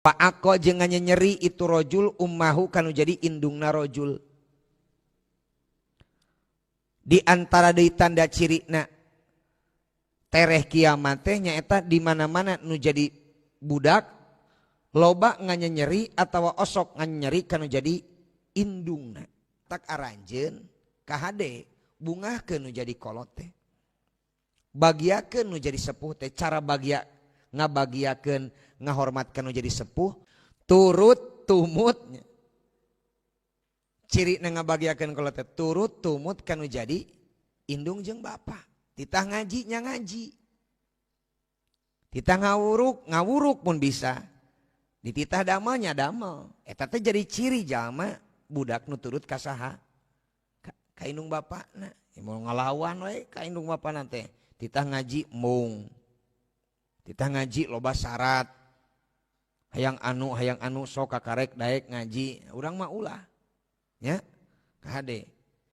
Fa'aqqa jeung nyeri itu rojul ummahu kanu jadi indungna rojul. Di antara deui tanda cirina tereh kiamat teh nyaeta di mana-mana nu jadi budak loba nganyenyeri atawa osok nganyenyeri kanu jadi indungna. Tak aranjeun kahade bungahkeun nu jadi kolot teh. Bagiakeun nu jadi sepuh teh, cara bagia ngabagiakeun ngahormatkeun nu jadi sepuh turut tumut. Ciri na ngabagiakeun kolot teh turut tumut kanu jadi indung jeung bapa. Titah ngaji nya ngaji. Titah ngawuruk, ngawuruk pun bisa. Dititah damelnya damel. Eta teh jadi ciri jalma budak nu turut ka saha? Ka indung bapana. Ya, mau ngalawan we ka indung bapana teh. Titah ngaji mung. Titah ngaji loba syarat. Hayang anu sok kakarek daek ngaji. Urang mah ulah. Nya, kahade.